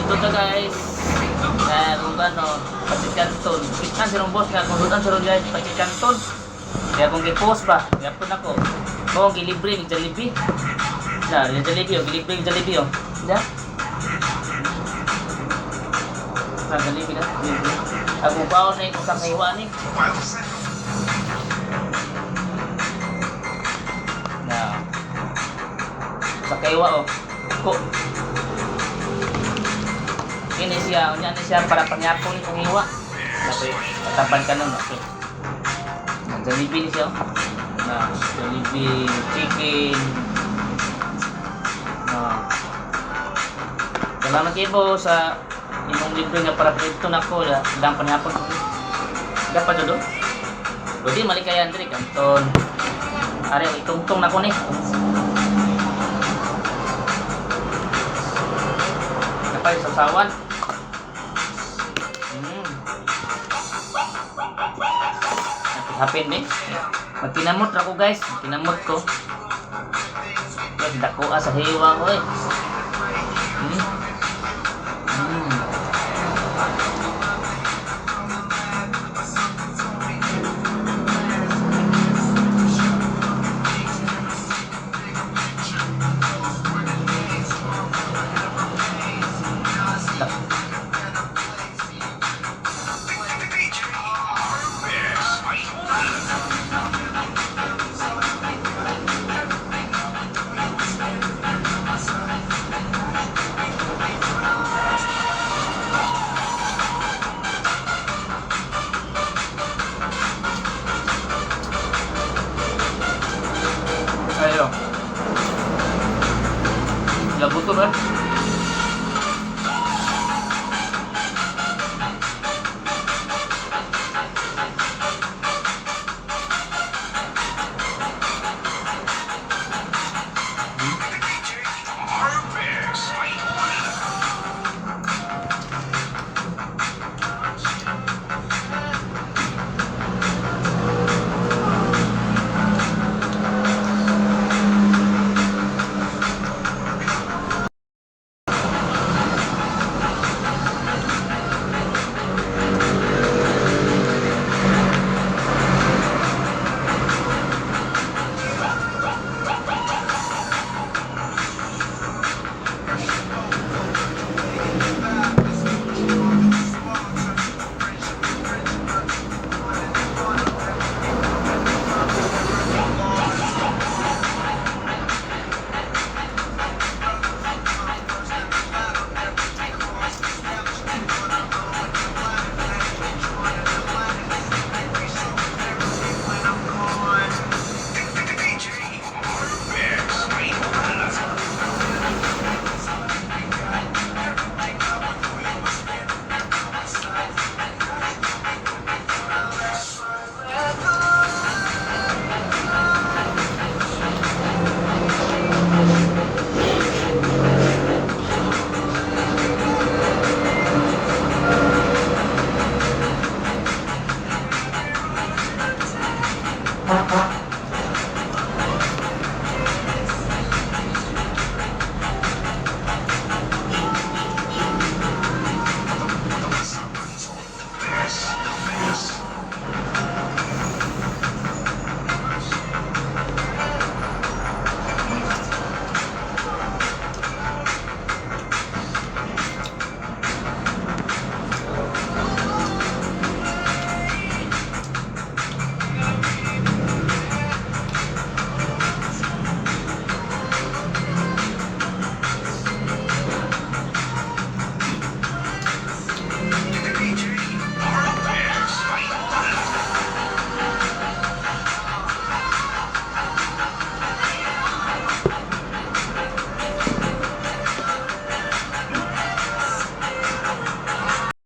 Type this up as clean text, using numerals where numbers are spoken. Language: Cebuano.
Dito ta, guys. Na kung ano, Pancit Canton. Kita si boss nga kung dutan sa guys, Pancit Canton. Kaya kung gi-post ba, gapon ako. Mo gilibre ng Jollibee. Na, yung Jollibee, oh, gilibre ng Jollibee oh. Da? Na, Jollibee na, libre. Ako baon na yung usang hiwa ni. Na. Sa kaiwa oh. Ko. Kini siya, unya ni siya para panyapon ni kong hiwa. Dapat pataban ka nun, okay. Na Jollibee ni siya, oh. Na Jollibee chicken. Na. Salamat kay bo sa imong libre nga para prito nako, dang panyapon ko. Dapat jud oh. Pwede mali kay Andre Canton. Are itungtong nako ni. Napay sausawan. Hapin ni. Magkinamot ra ko, guys. Magkinamot ko. Guys, dako sa hiwa ko eh.